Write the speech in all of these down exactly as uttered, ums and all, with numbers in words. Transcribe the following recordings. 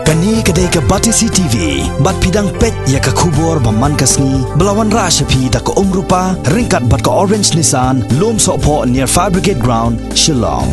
Kane ka dei ka Batesi T V, bad phi dang peit ïa ka khubor ba man ka sngi, ba la wanrah sha phi da ka Umrupa, ryngkat bad ka Orange Nissan, Lumsohphoh near Fire Brigade Ground, Shillong.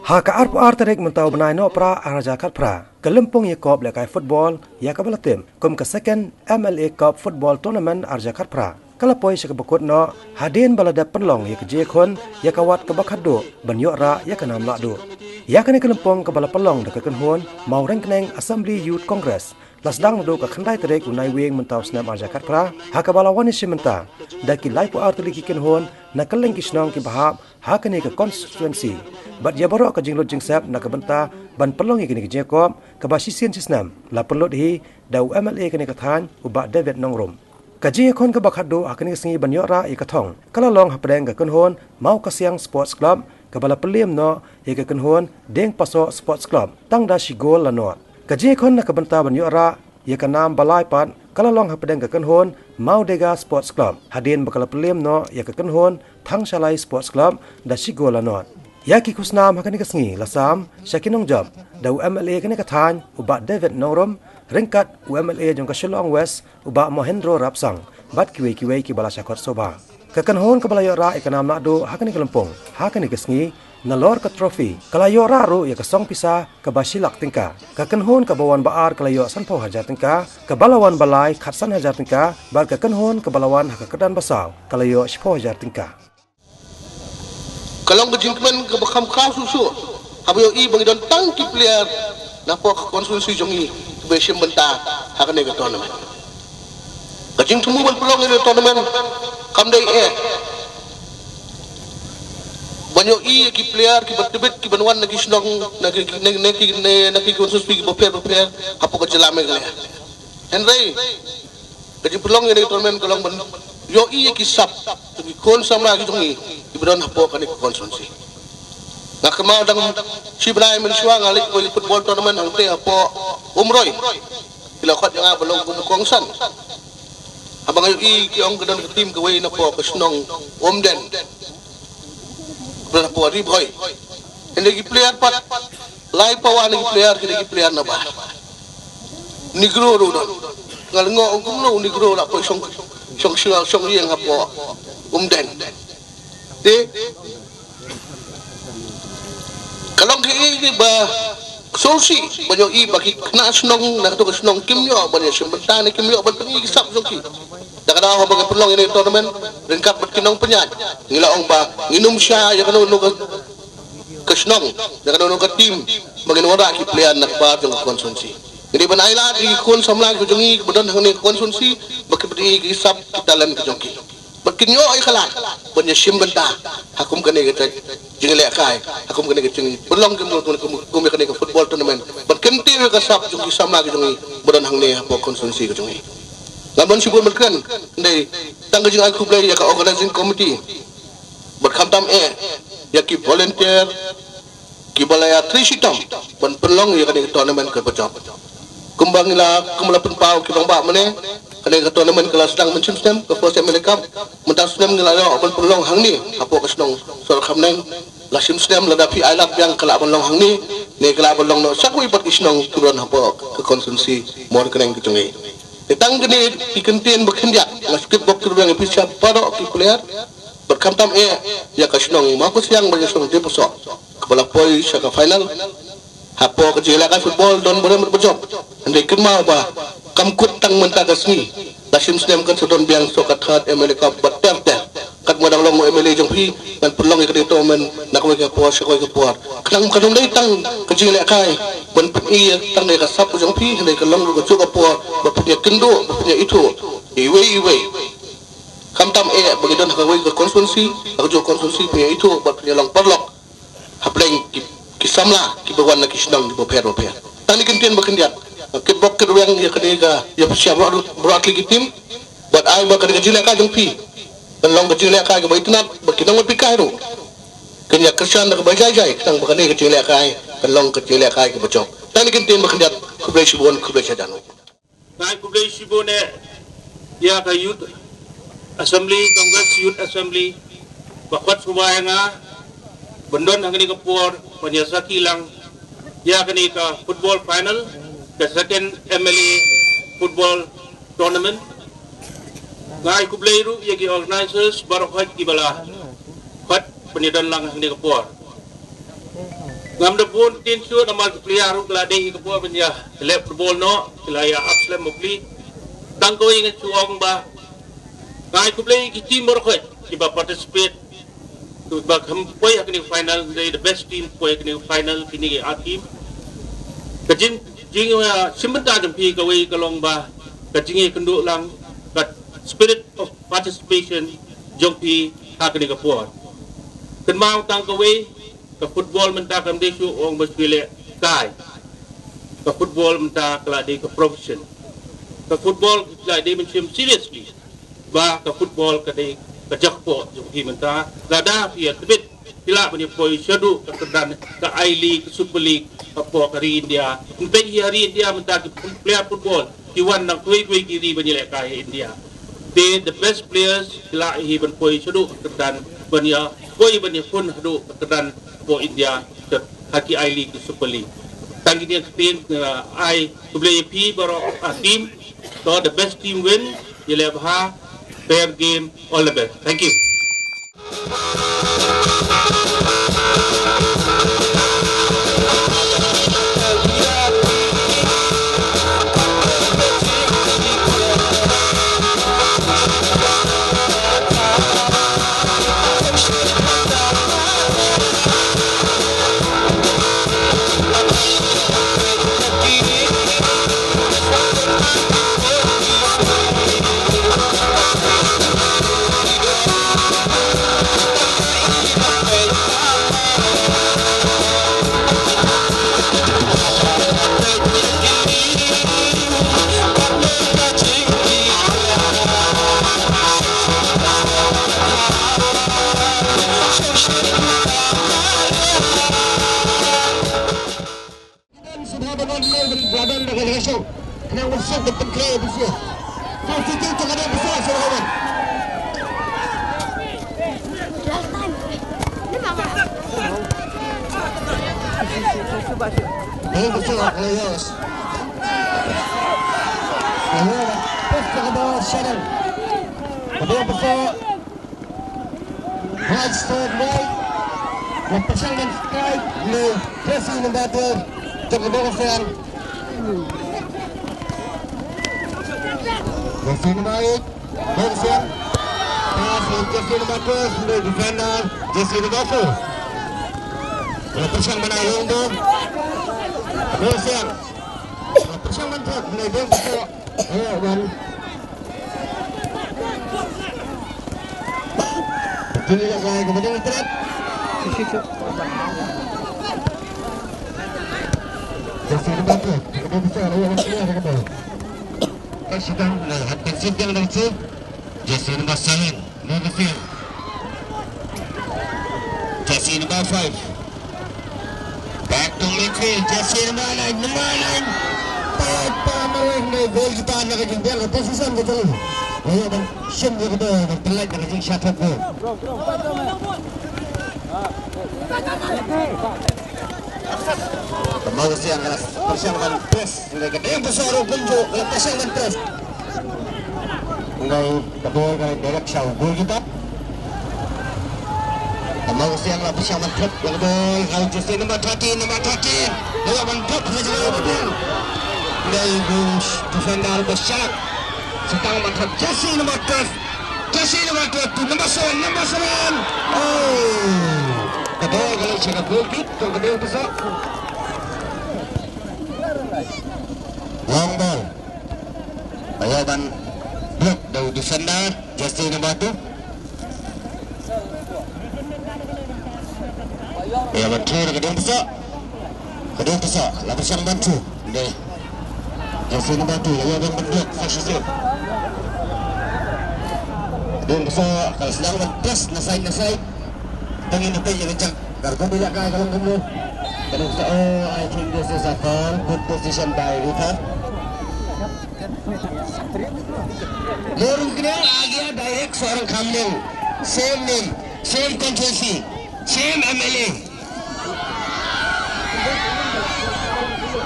Ha ka arphew ar tarik mynta u bnai Nohprah arhajar khatphra, ka lympung ïakop lehkai football, ïa kaba la tip kum ka Second M L A Cup Football Tournament arhajar khatphra, ka la poi sha kaba kut noh, hadien ba la dep pynlong ïa ka jingïakhun ïa ka wat kaba khatduh ban ïoh rah ïa ka nam lahduh. Ïa kane ka lympung kaba la pynlong da ka kynhun Mawryngkneng Assembly Youth Congress, la sdang naduh ka khyndai tarik u Naiwieng mynta u snem arhajar khatphra, ha kaba la wan ïashim bynta da ki laiphew ar tylli ki kynhun na kylleng ki shnong kiba hap ha kane ka constituency. Bad ïa baroh ka jinglut jingsep na ka bynta ban pynlong ïa kane ka jingïakop, kaba shisien shisnem la pynlut hi da u M L A kane ka thaiñ, u Bah David Nongrum. Ka jingïakhun kaba khatduh ha kane ka sngi ban ïoh rah ïa ka thong, ka la long hapdeng ka kynhun Mawkasiang Sports Club, kaba la pynliem noh ïa ka kynhun Diengpasoh Sports Club tang da shi gol la noh. Ka jingïakhun na ka bynta ban ïoh rah ïa ka nam ba lai pat, ka la long hapdeng ka kynhun Mawdega Sports Club, hadien ba ka la pynliem noh ïa ka kynhun Thangshalai Sports Club da shi gol la noh. Ïa ki khusnam ha kane ka sngi la sam sha ki nongjop da u M L A kane ka thaiñ, u Bah David Nongrum, ryngkat u M L A jong ka Shillong West, u Bah Mohendro Rapsang, bad kiwei kiwei kiba la shah khot sngewbha. Ka kynhun kaba la ïoh rah ïa ka nam lahduh ha kane ka lympung ha kane ka sngi, nalor ka trophy, ka la ïoh rah ruh ïa ka song pisa kaba shi lak tyngka. Ka kynhun kaba wan ba ar ka la ïoh sanphew hajar tyngka, kaba la wan ba lai khatsan hajar tyngka, bad ka kynhun kaba la wan ha ka kyrdan ba saw ka la ïoh shiphew hajar tyngka. Ka long ka jingkmen kaba kham khraw shuh shuh haba ïohi ba ngi don tang ki player napoh ka constituency jong ngi kiba shim bynta ha kane ka tournament. Ka jingthmu ban pynlong ïa kane ka tournament kam dei eh ban ïohi ïa ki player kiba tbit kiban wan na ki shnong, na ki, na, na ki, na, na ki constituency kiba pher bapher hapoh ka jylla Meghalaya. Hynrei ka jingpynlong ïa kane ka tournament ka long ban ïohi ïa ki sap jong ki khun samla ki jong ngi kiba don hapoh kane ka constituency. Nga kynmaw dang shi bnai mynshuwa nga leit ïa ka football tournament hangtei hapoh Umroi. Ki la khot ïa nga ban long kum u kongsan. Haba nga ïohi ki ong ka don ka team kawei napoh ka shnong Umden, ka don hapoh Ri Bhoi. Hynrei ki player pat, laiphew ar tylli ki player ki dei ki player na bar. Negro ruh don. Nga la ong kumno u Negro la poi shong, shong, shong, shong ïing hapoh Umden. Te ka long kaei kaba sngewsih ban ïohi ba ki khynnah shnong na kato ka shnong kim ïoh ban ïashim bynta ne kim ïoh ban pyni ki sap jong ki. Da ka daw haba ngi pynlong ïa kane ka tournament ryngkat bad ki nongpynïaid, ngi la ong ba ngin ym shah ïa kano kano ka, ka shnong, ïa kano kano ka team ba ngin wanrah ki player na kbar jong ka constituency. Ngi dei ban ailad ïa ki khun samla ki jong ngi kiba don hangne ka constituency ba ki pyni ki sap ki talent ki jong ki. Bad kin ïoh ïa ka lad ban ïashim bynta ha kum kane ka jingïalehkai, ha kum kane ka jingpynlong kum, kum, kum, kum ïa kane ka football tournament. Bad kin tip ïa ka sap jong ki samla ki jong ngi ba don hangne hapoh constituency ka jong ngi. Nga mon shibun ban kren, hynrei tang ka jingai khublei ïa ka organizing committee bad khamtam eh ïa ki volunteer kiba la ïatrei shitom ban pynlong ïa kane ka tournament kaba jop. Kumba ngi la, kumba la pynpaw ki rangbah mynne, kane ka tournament ka la sdang mynshem snem, ka First M L A Cup. Mynta snem ngi la ïoh ban pynlong hangne hapoh ka shnong Sohryngkhapneng. La shim snem lada phi ailad biang ka lah ban long hangne, ne ka lah ban long noh sha kawei pat ki shnong kiba don hapoh ka constituency Mawryngkneng ka jong ngi. Te tang kine ki kyntien ba khyndiat nga shu kitbok kitrwiang ïa phi sha baroh ki player. Bad khamtam eh ïa ka shnong Mawkasiang bad ïa ka shnong Diengpasoh kaba la poi sha ka final. Hapoh ka jingïalehkai football don baroh bad bajop. Hynrei kynmaw ba kam kut tang mynta ka sngi. La shim snem kan sa don biang soh ka third M L A Cup bad ter ter. Katba dang long u M L A jong phi ngan pynlong ïa ka dei tournament na kawei ka por sha kawei ka por. Khnang kan ym dei tang ka jingïalehkai ban pyni ïa tang dei ka sap jong phi, hynrei ka long ruh ka juh ka por ba phin ïakynduh, ba phin ïaithuh ïa iwei iwei. Khamtam eh ba ngi don ha kawei ka constituency, ha kajuh ka constituency phin ïaithuh bad phin ïalong paralok hapdeng ki, ki samla kiba wan na ki shnong kiba pher bapher. Tang kine ki kyntien ba khyndiat, nga kitbok kitrwiang ïa kane ka, ïa phi sha baroh, baroh artylli ki team. Bad ai ba kane ka jingïalehkai jong phi kan long ka jingïalehkai kaba itynnad bad ki nongwei pyrkhat ruh kin ïa kyrshan da kaba jai jai, khnang ba kane ka jingïalehkai kan long ka jingïalehkai kaba jop. Tang kine ki kyntien ba khyndiat, khublei shibun, khublei shihajar nguh. Nga ai khublei shibun eh ïa ka Youth Assembly, Congress Youth Assembly, ba khot sngewbha ïa nga ban don ha kane ka por ban ïasakhi lang ïa kane ka football final. ka second M L A football tournament. Nga ai khublei ruh ïa ki organizers baroh hoi kiba la hoi ban ïadon lang ha kane ka por. Ngam da bun ktien shuh namar ki player ruh ki la dei hi ka por ban ïa leh football noh, ki la ïa ap slem bapli. Tang kawei ngan shu ong ba nga ai khublei ki team baroh hoi kiba participate, kiba kham poi ha kane ka final, dei the best team poi ha kane ka final, kine ki ar team. Ka jing, jing, uh, shim bynta jong phi kawei ka long ba ka jingïakynduh lang, ka spirit of participation jong phi ha kane ka por. Kynmaw tang kawei, ka football mynta kam dei shuh ong ba shu leh kai. Ka football mynta ka la dei ka profession. Ka football ka la dei ban shim seriously ba ka football ka dei ka jakpoh jong phi mynta. Lada phi ïa tbit phi lah ban ïa poi shaduh ka kyrdan ka I-League, ka Super League hapoh ka ri India. Peit hi ha ri India mynta ki player football ki wan na kiwei kiwei ki ri ban ïalehkai ha India. Te the best players ki lah hi ban poi shaduh ka kyrdan, ban ïa poi ban ïakhun haduh ka kyrdan hapoh India ha ki I-League, ki Super League. Tang kine ki ktien, uh, ai khublei ïa phi baroh, uh, team. To the best team win. Ïaleh bha, fair game, all the best. Thank you. Right side right. La pyrshang ban strike na jersey number twelve jong ka Bongsiang. Jersey number eight, Bongsiang. Pass na jersey number twelve, na defender, jersey number four. La pyrshang ban ai long ball. Bongsiang. La pyrshang ban thok na Bongsiang. Ayo, Wan. Pynlong ïa ka, ka ba dang trap. Jersey number two, ka ba dang trap, ayo, Wan, ka ba. Ka shitang, na, hat kan shitang dah tu. Jersey number seven. Number five. Jersey number five. Back to midfield. Jersey number nine. Number nine. Pat pa maweng na goalkeeper na ka jingbiang ka position ka jong u. Ayo ban shim ïa ka ball ban pynlait na ka jingshot goal. Ka Mawsiang ka la pyrshang ban press. Ngai ka dei pyrshang ruh kumjuh ka la pyrshang ban press. Ngai ka ball ka la direct sha u goalkeeper. Ka Mawsiang la pyrshang ban trap ïa ka ball ha u jersey number thirteen, number thirteen. Ngai ban trap ha ka ball. Ngai u defender ba shalak. Sitang ban trap jersey number twelve. Jersey number twelve to number seven, number seven. Oh. Ka ball ka la sha ka goalkeeper. Tang ka dei pyrshang. Long ball. Ayo ban block da u defender, jersey number two. Ayo ban throw ka dei pyrshang. Ka dei pyrshang, la pyrshang ban throw. Dei. Jersey number two, ayo ban ban block, first save. Dei pyrshang, ka la sdang ban pass na side, na side. Tang ïa ka peit ïa ka jaka. Ka rukom ïalehkai ka long kumno. Ka dei sa, oh, I think this is a foul. Good decision by referee. Mo ruh kine agi direct seorang kambing. Same name, same constituency, same M L A.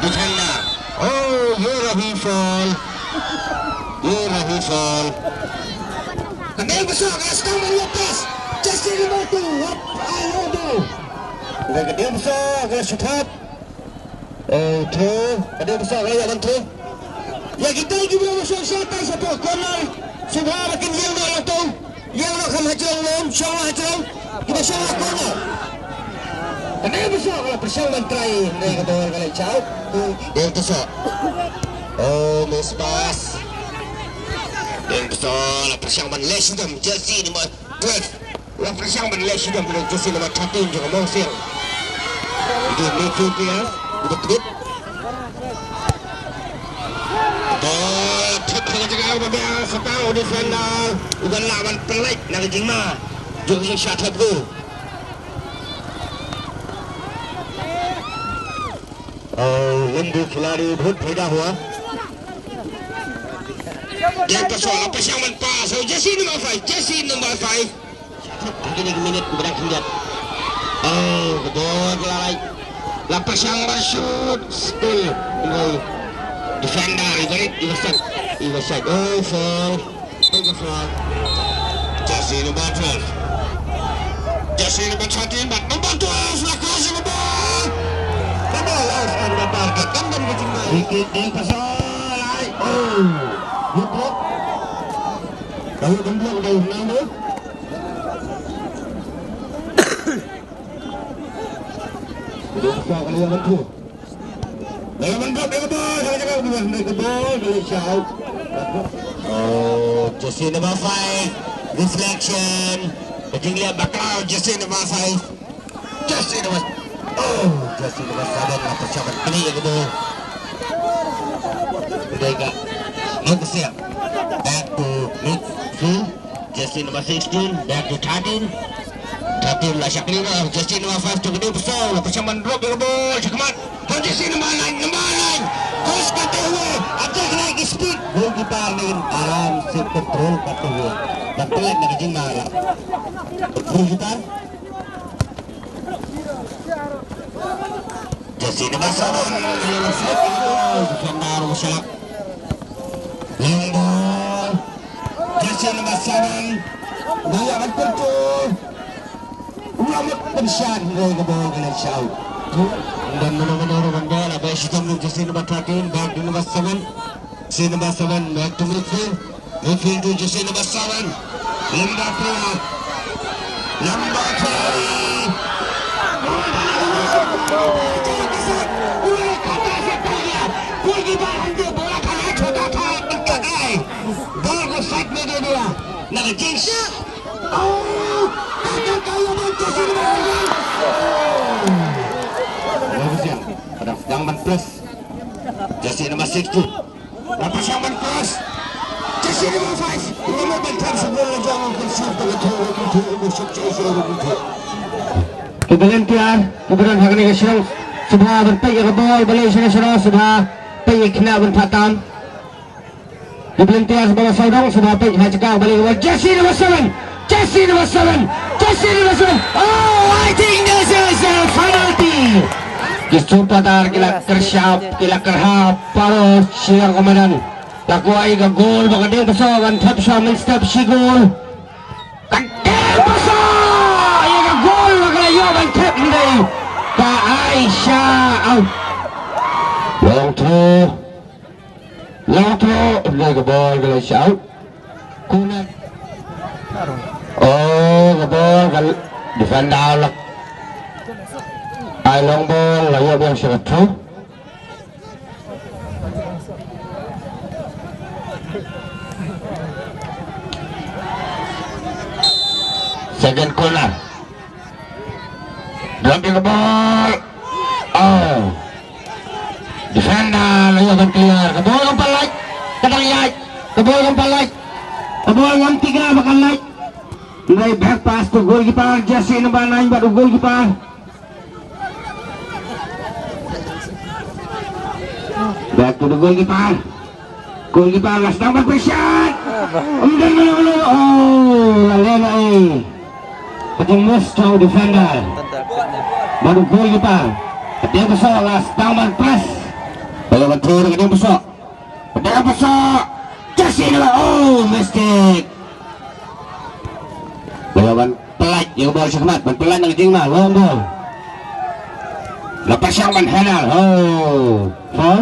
Defender. Oh, Rahi foul. Ye rahi foul. Ka dei ba suk, ka stang ban ïa pass. Jersey number two, what I order. Ka dei ba suk, ka shut up. Eh, tu, ka dei ba suk, ka ïa ban tu. Ïa kita ki briew ba suk shatai shapoh corner. Sngewbha ba kin ïeng noh lang tu. Ïeng noh kham ha jrong lum, shong ha jrong. Kiba shong ha corner. Ka dei ba suk, la pyrshang ban try, hynrei ka ball ka la jauh. Dei ba suk. Oh, miss pass. Dei ba suk, la pyrshang ban leh shitom, jersey number twelve. La pyrshang ban leh shitom, jersey number thirteen jong ka Mawsiang. Dei midfield player, uba twit. Ball thep ha ka jaka uba biang, sa tang u defender uba lah ban pynlait na ka jingma jong ka jingshah thep goal. और लंबू खिलाड़ी बहुत फायदा हुआ। Dei ba suk, la pyrshang ban pass, oh, jersey number five, jersey number five. Kine ki minit ba dang khyndiat. Oh, ka ball ka la lait. La pyrshang ban shoot. Still. Defender, i ba rit, i ba set. I ba set. Oh, foul. Take a foul. Jersey number twelve. Jersey number thirteen, but number twelve, la cross the ball. The ball out on the target. Kan ban ka jingmai. Free kick, dei ba suk, ai. Oh. Good block. Ka ïa ban block da u Ronaldo. Dei ba suk, ka ïa ban tu. Ka ïa ban block da ka ball, ka ïa ban block da ka ball, ka ïa shout. Oh, jersey number five. Deflection. Ka jingleh bakhraw, jersey number five. Jersey number, oh, jersey number seven la pyrshang ban knieh ïa ka ball. Dei ka Mawsiang. Back to midfield. Jersey number sixteen, back to thirteen. Thirteen la shakri noh. Jersey number five to ka dei ba suk, la pyrshang ban drop ïa ka ball shakhmat. Jersey number nine, number nine. Cross करते हुए, अब देखना है कि speed. Goalkeeper ne aram se control करते हुए. Ban pynlait na ka jingma la. Goalkeeper. Jersey number seven, number seven, defender u Shalak. Long ball. Jersey number seven. Ba ïa ban pyntu. U la mut pynshad hynrei ka ball ka la shout. Don mano mano ruh ban ball, la bai shitom jersey number thirteen, back to number seven. Jersey number seven, back to midfield. Midfield to jersey number seven. Lamba player. Lamba player. Ball ko side में दे दिया. Na ka jing. Oh, ka ka ka ya ban jersey number seven. Bagus ya. Kadang sedang ban plus. Jersey number six tu. Lepas yang ban plus. Jersey number five. Number ban thap sebelum lajang untuk shoot, untuk shoot, untuk shoot, untuk shoot, untuk shoot. Ki volunteer, ki volunteer ha kane ka shnong. Sngewbha ban peit ïa ka ball, balei shnong shnong sngewbha peit ïa ki khynnah ban thap tam. Ki volunteer ba la sawdong sngewbha peit ha jaka ba la ïoh. Jersey number seven. Jersey number seven. Jersey number seven. Oh, I think this is a penalty. Ki supporter ki la kyrshap, ki la kyrhap, paro shi ïa ka madan. La kwah ïa ka goal ba ka dei ba shu kan thep sha mynstep shi goal. Ka dei ba shu ïa ka goal ba ka la ïoh ban thep hynrei ka ai sha out. Long throw. Long throw, hynrei ka ball ka la shout. Corner. Oh, ka ball ka defender la ai long ball, la ïoh biang sha ka throw. Second corner. Drop ïa ka ball. Oh. Defender la ïoh ban clear. Ka ball kam pat lait. Ka dang ïaid. Ka ball kam pat lait. Ka ball ngam tip kane ba kan lait. Hynrei back pass to goalkeeper, jersey number nine bad u goalkeeper. Back to the goalkeeper. Goalkeeper la sdang ban pyrshah. Ym don mano mano. Oh, la leh noh ei. Ka jingmiss jong u defender bad u goalkeeper. Ka dei ba suk la sdang ban press. Ba la ban thur ka dei ba suk. Dang pasok. Jersey number, oh, mistake. Ba la wan pynlait ïa ka bol shakhmat, ban pynlait na ka jingma, long ball. La pyrshang ban handle, oh, foul.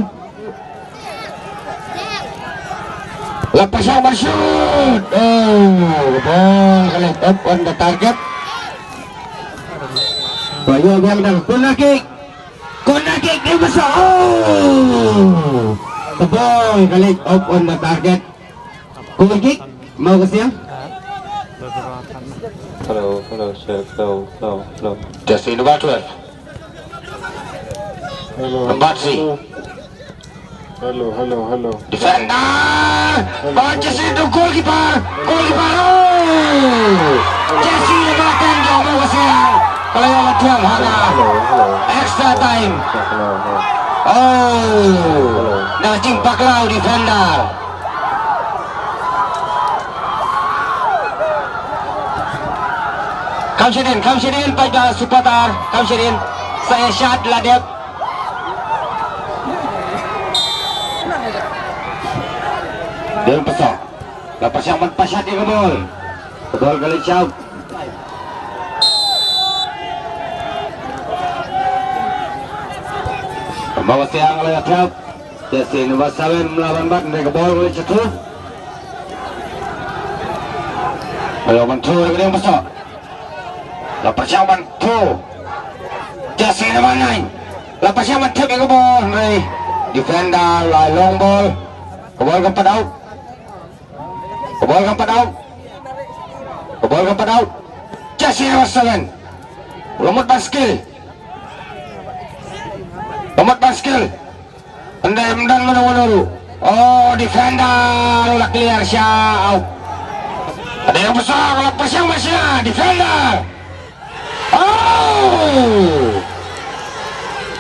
La pyrshang ban shoot. Oh, ball ka leit off on the target. Ba ïoh biang da ka corner kick. Corner kick, Dieng Pasok. Oh! The ball ka leit off on the target. Goal kick, Mawkasiang. Hello, hello, sir. Hello, hello, hello. Jersey number twelve. Hello. Number three. Hello, hello, hello. Defender! Ball jersey to goalkeeper! Goalkeeper! Oh! Jersey number ten jong Mawkasiang. Ka la ïoh ban thiam ha ka extra time. Oh! Na ka jingpaklau defender. Kam shadien, kam shadien, paidbah supporter, kam shadien. Sa ïa shad la dep. Dieng Pasok. La pyrshang ban pashat ïa ka bol. Ka bol ka leit shap. Mawkasiang la ïa trap. Jersey number seven la ban bat, hynrei ka bol ka leit sha through. Ka la ban through ïa ka Dieng Pasok. La pyrshang ban through. Jersey number nine. La pyrshang ban thep ïa ka bol, hynrei defender la long ball. Ka bol kam pat out. Ka bol kam pat out. Ka bol kam pat out. Jersey number seven. La mut ban skill. La mut ban skill. Hynrei ym don mano mano ruh. Oh, defender la clear sha out. Ka Dieng Pasok la pyrshang ban shna, defender. Oh!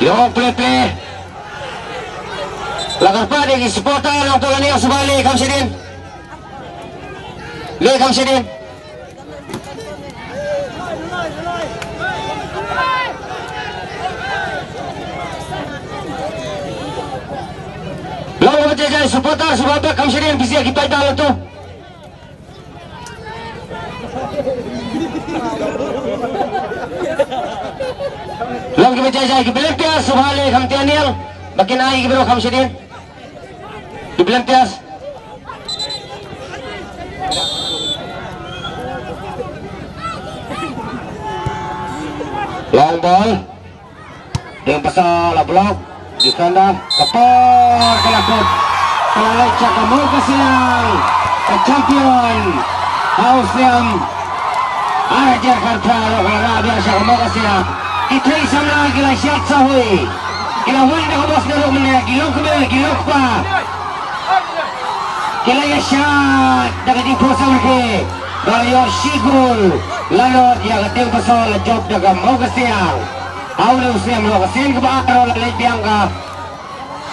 Ïoh play play. La kyrpad ïa ki supporter, nangta la niang shuwa, leh kham shadien. Leh kham shadien. Long kaba jai jai, supporter, shuwa bak kham shadien, phi sa ïa ki paidbah la to. Long kiba jai jai, ki volunteer, shuwa leh kham tiang niang. Ba kin ai ki briew kham shadien. Ki volunteers. Long ball. Dieng Pasok la block. Defender. Ka por ka la kut. Ka la leit sha ka Mawkasiang. Ka champion. Ha u snem ar hajar khatphra ruh ka la rah biang sha ka Mawkasiang. Ki trei samla ki la shad sahoi. Ki la wan da ka bos na ruh mynne, ki long kmie, ki long kpa. Ki la ïa shad da ka jingphohsang rkhie. Ba la ïoh shi kol. La lut ïa ka Dieng Pasok la jop da ka Mawkasiang. Ha une u snem ruh ka sien kaba ar ruh la leit biang ka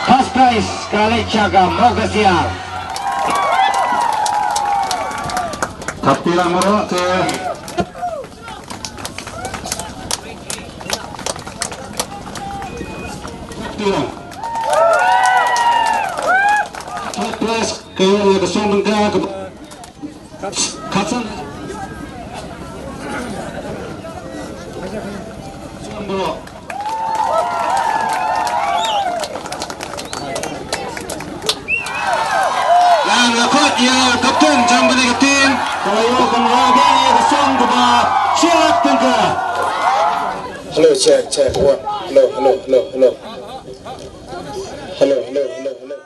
first prize ka la leit sha ka Mawkasiang. Thap kti lang baroh te. Third prize ka ïoh ïa ka song bynta kaba khatsan. Ngan ïa khot ïa u captain jong kane ka team. Ka la ïoh ban rah biang ïa ka song kaba shi lak tyngka. Hello, check, check, one. Hello, hello, hello, hello. Hello, hello, hello, hello.